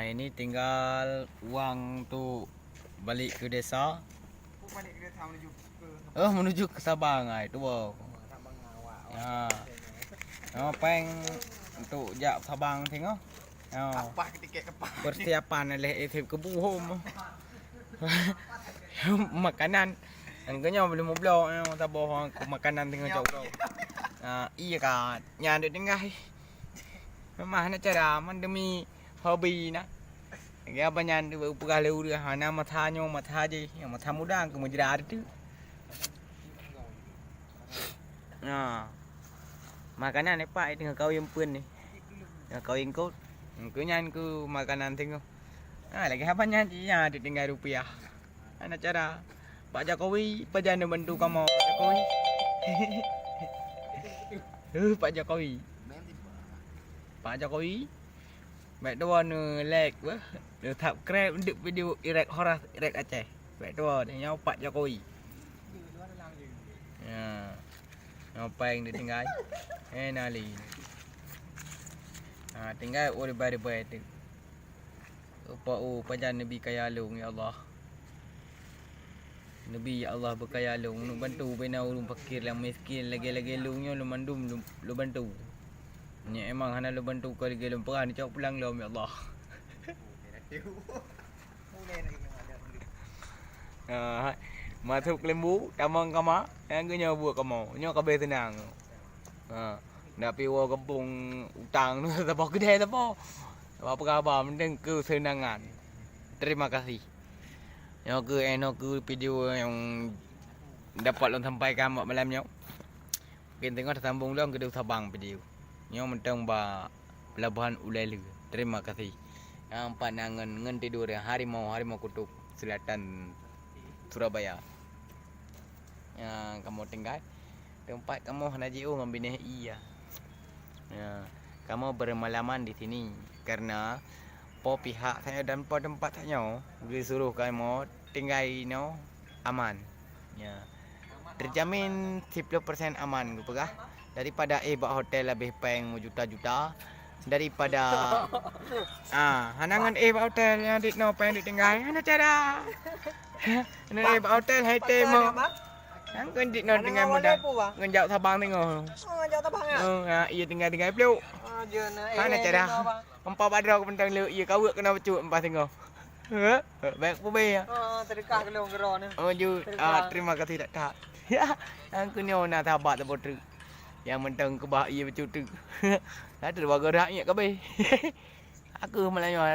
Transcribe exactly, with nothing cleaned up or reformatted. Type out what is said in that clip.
Ini tinggal uang untuk balik ke desa. Oh, balik ke desa menuju ke Oh, menuju ke Sabang ai tuwo. Sabang awak. Ya. Oh, peng untuk jak Sabang tengok. Oh. Apa tiket kapal? Persiapan leh eh, ke buhom. Makanan. Angkanya belum bloe, eh, taboh makanan tengok jauh. Ah, iya kan. Nyan dek tinggai. Memang nak cara man demi hobi na. Lagi apa nyan tu peugah lé ureueng hana masa nyoe masa jih, nyang masa muda keu meujra tu. Nah. Makanan lepak teungoh kawin pun ni. Teungoh kawin kot. Keu nyan keu makanan teungoh. Ha, lagi apa nyan jih nya tinggai rupiah. Ana cara. Pak Jokowi, pajan neubantu kamoe Pak Jokowi. Huh, Pak Jokowi. Pak Jokowi. Bèk tuwo neu-like beuh, neu-subscribe untuk video Irek Horas, Irek Aceh. Bèk tuwo nyoe Pak Jokowi. Ya. Nyoe peng ditinggai. Eh, nali. Ha, tinggai oh ribai-ribai tu. Upa oh pajan neubi kaya lôn ya Allah. Neubi ya Allah beukaya lôn, neubantu bina ureueng fakir nyang miskin lagèe-lagèe lôn nyoe lôn mandum lôn, lôn bantu. Nyoe emang hana lôn bantu ka lagèe lôn peugah neucok pulang lom ya Allah. Ah, masuk lembu, tamong kama, nyang nyoe buet kamoe. Nyoe ka abéh seunang. Ha, ndak pi woe gampông utang tu saboh keudè saboh. Apa khabar? Mending keuseunangan. Terima kasih. Nyoe keuh, eh, nyoe keuh video nyang dapat lôn sampaikan bak malam nyoe. Mungkin teungoh teusambong lom keudeh Sabang video. Nyoe mantong bak Pelabuhan Ulèe Lheue. Terima kasih. Nyang pat na ngon, ngon tidur harimau, harimau kutub selatan Surabaya. Nyang kamoe tinggai. Teumpat kamoe hana jiôh ngon binéh ie. Ya, kamoe bermalaman di sini karena po pihak sayoe dan po teumpat sayoe geusuroh kamoe tinggai inoe aman. Ya. Terjamin siploh persen aman geupeugah daripada éh bak hotel habéh péng meujuta-juta daripada ah hana ngon éh bak hotel nyang dit noe péng dit tinggai hana cara. Nang éh bak hotel hai tém. Nang kon dit noe tinggai muda. Ngon jak Sabang teungoh. Oh, jak Sabang ya? Oh, ha, iya tinggai-tinggai pluk. Ah, je na. Hana cara. Empat bak droe keupeunteung lé iya kawek keunoe bacut empat teungoh. Heh, baik pubé ya. Oh, teudeukah keulong keudroe ni. Oh, ju. Ah, terima kasih tak tak. Ya, angku nyoe na sahabat saboh treuk. Yang mentang keubah iya bacut treuk. Dah terbaga dah ingat kabeh. Aku malam nyoe